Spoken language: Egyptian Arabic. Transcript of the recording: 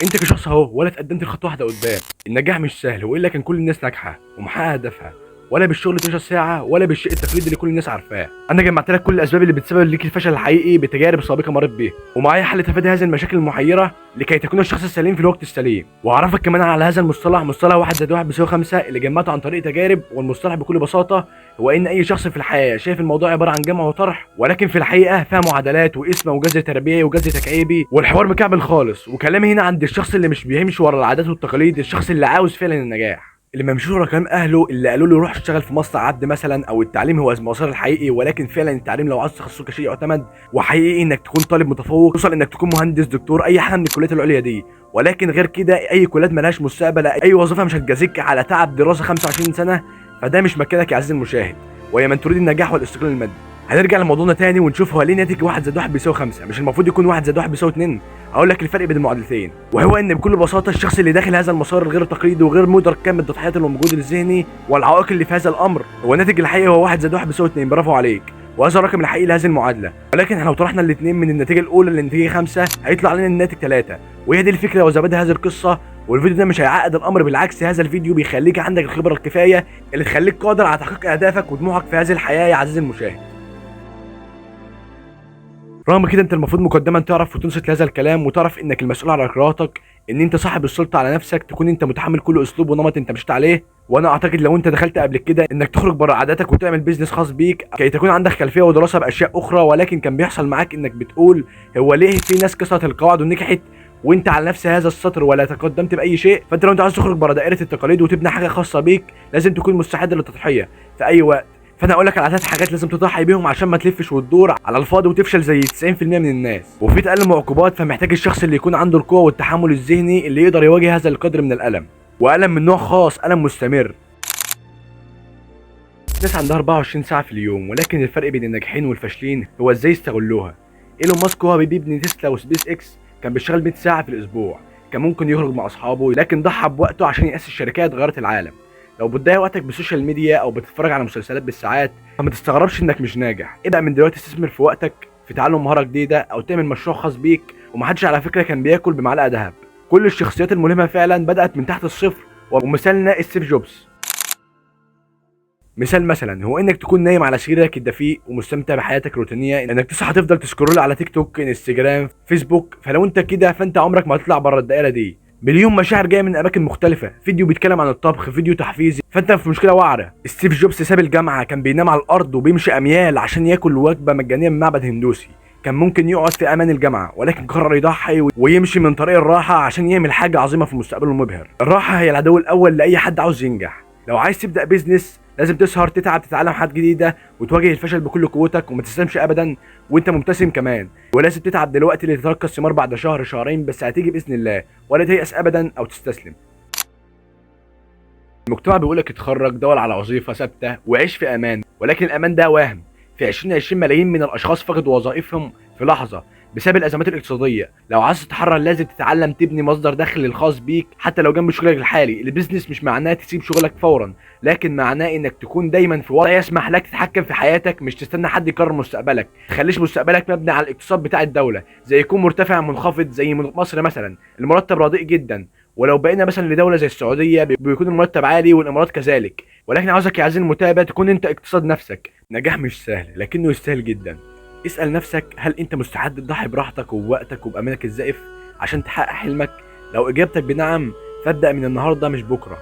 انت كشخص اهو ولا اتقدمت خطوة واحدة قدام. النجاح مش سهل، والا كان كل الناس ناجحة ومحققه هدفها، ولا بالشغل 12 ساعة، ولا بالشيء التقليدي اللي كل الناس عارفاه. انا جمعت لك كل الاسباب اللي بتسبب ليك الفشل الحقيقي بتجارب سابقه مريت بيها، ومعايا حل تفادي هذه المشاكل المحيره لكي تكون الشخص السليم في الوقت السليم. واعرفك كمان على هذا المصطلح، مصطلح 1 + 1 = 5، اللي جمعته عن طريق تجارب. والمصطلح بكل بساطة هو ان اي شخص في الحياة شايف الموضوع عبارة عن جمع وطرح، ولكن في الحقيقة فيها معادلات وقسمه وجذر تربيعي وجذر تكعيبي، والحوار مكعبل خالص. وكلامي هنا عند الشخص اللي مش بيمشي ورا العادات والتقاليد، الشخص اللي عاوز فعلا النجاح، اللي ما مشوش ورا كلام اهله اللي قالوا له روح اشتغل في مصنع عبد مثلا، او التعليم هو المسار الحقيقي. ولكن فعلا التعليم لو عاوز تخصصه كشيء يعتمد وحقيقي انك تكون طالب متفوق، توصل انك تكون مهندس، دكتور، اي حاجة من الكليات العليا دي. ولكن غير كده اي كليات ملهاش مستقبل، اي وظيفة مش هتجازيك على تعب دراسة 25 سنه، فده مش مكانك يا عزيزي المشاهد ويا من تريد النجاح والاستقلال المادي. هنرجع لموضوعنا تاني ونشوف هو ليه ناتج 1 + 1 بيساوي 5، مش المفروض يكون 1 + 1 بيساوي 2؟ اقول لك الفرق بين المعادلتين، وهو ان بكل بساطة الشخص اللي داخل هذا المسار الغير تقليدي وغير مدرك كم التضحيات والمجهود الذهني والعوائق اللي في هذا الامر، هو الناتج الحقيقي هو 1 + 1 بيساوي 2. برافو عليك، وهذا الرقم الحقيقي لهذه المعادلة. ولكن احنا لو طرحنا الاثنين من النتيجة الاولى للنتيجة 5 هيطلع لنا الناتج 3. وهي دي الفكرة وزبادي هذه القصه. والفيديو ده مش هيعقد الامر، بالعكس هذا الفيديو بيخليك عندك الخبرة الكفاية اللي تخليك قادر على تحقيق اهدافك وطموحك في هذه الحياة يا عزيزي المشاهد. رغم كده انت المفروض مقدما تعرف وتنصت لهذا الكلام، وتعرف انك المسؤول على قراراتك، ان انت صاحب السلطة على نفسك، تكون انت متحمل كل اسلوب ونمط انت مشيت عليه. وانا اعتقد لو انت دخلت قبل كده انك تخرج بره عاداتك وتعمل business خاص بيك كي تكون عندك خلفية ودراسة باشياء اخرى، ولكن كان بيحصل معاك انك بتقول هو ليه في ناس كسرت القواعد ونجحت وانت على نفس هذا السطر ولا تقدمت باي شيء. فانت لو انت عايز تخرج بره دائرة التقاليد وتبني حاجة خاصة بيك لازم تكون مستعد للتضحية في اي وقت. فانا اقول لك على ثلاث حاجات لازم تضحي بيهم عشان ما تلفش وتدور على الفاضي وتفشل زي 90% من الناس. وفي تألم وعقوبات، فمحتاج الشخص اللي يكون عنده القوة والتحمل الذهني اللي يقدر يواجه هذا القدر من الالم، والم من نوع خاص، الم مستمر. الناس عندها 24 ساعة في اليوم، ولكن الفرق بين الناجحين والفاشلين هو ازاي يستغلوها. ايلون ماسك وهو بيبني تسلا وسبيس اكس كان بيشتغل 100 ساعة في الاسبوع، كان ممكن يخرج مع اصحابه، لكن ضحى بوقته عشان يأسس شركات غيرت العالم. لو بتضيع وقتك بال social media او بتتفرج على مسلسلات بالساعات فما تستغربش انك مش ناجح. ابدأ من دلوقتي استثمر في وقتك في تعلم مهارة جديدة او تعمل مشروع خاص بيك. ومحدش على فكرة كان بياكل بمعلقة ذهب، كل الشخصيات الملهمة فعلا بدأت من تحت الصفر، ومثالنا ستيف جوبز. مثال مثلا هو انك تكون نايم على سريرك الدفيء ومستمتع بحياتك الروتينية، انك تصحى تفضل ت scroll على تيك توك، انستجرام، فيسبوك. فلو انت كده فانت عمرك ما هتطلع بره الدائرة دي. مليون مشاعر جاية من اماكن مختلفة، فيديو بيتكلم عن الطبخ، فيديو تحفيزي، فانت في مشكلة واعرة. ستيف جوبز ساب الجامعة، كان بينام على الارض وبيمشي اميال عشان ياكل وجبة مجانية من معبد هندوسي. كان ممكن يقعد في امان الجامعة، ولكن قرر يضحي ويمشي من طريق الراحة عشان يعمل حاجة عظيمة في مستقبله المبهر. الراحة هي العدو الاول لاي حد عاوز ينجح. لو عايز تبدا business لازم تسهر، تتعب، تتعلم حاجات جديدة، وتواجه الفشل بكل قوتك وما تستسلمش ابدا وانت مبتسم كمان. ولازم تتعب دلوقتي لتتلقى الثمار بعد شهر شهرين، بس هتيجي باذن الله، ولا تيأس ابدا او تستسلم. المجتمع بيقولك اتخرج، دور على وظيفة ثابتة وعيش في امان، ولكن الامان ده وهم. في 2020 ملايين من الاشخاص فقدوا وظائفهم في لحظة بسبب الازمات الاقتصادية. لو عايز تتحرر لازم تتعلم تبني مصدر دخل الخاص بيك حتى لو جنب شغلك الحالي. ال business مش معناه تسيب شغلك فورا، لكن معناه انك تكون دايما في وضع يسمح لك تتحكم في حياتك، مش تستنى حد يقرر مستقبلك. تخليش مستقبلك مبني على الاقتصاد بتاع الدولة، زي يكون مرتفع منخفض زي مصر مثلا المرتب رديء جدا، ولو بقينا مثلا لدولة زي السعودية بيكون المرتب عالي، والامارات كذلك. ولكن عاوزك يا عزيزي المتابع تكون انت اقتصاد نفسك. نجاح مش سهل لكنه يستاهل جدا. اسأل نفسك، هل انت مستعد تضحي براحتك وبوقتك وبأمانك الزائف عشان تحقق حلمك؟ لو اجابتك بنعم فابدأ من النهارده مش بكره.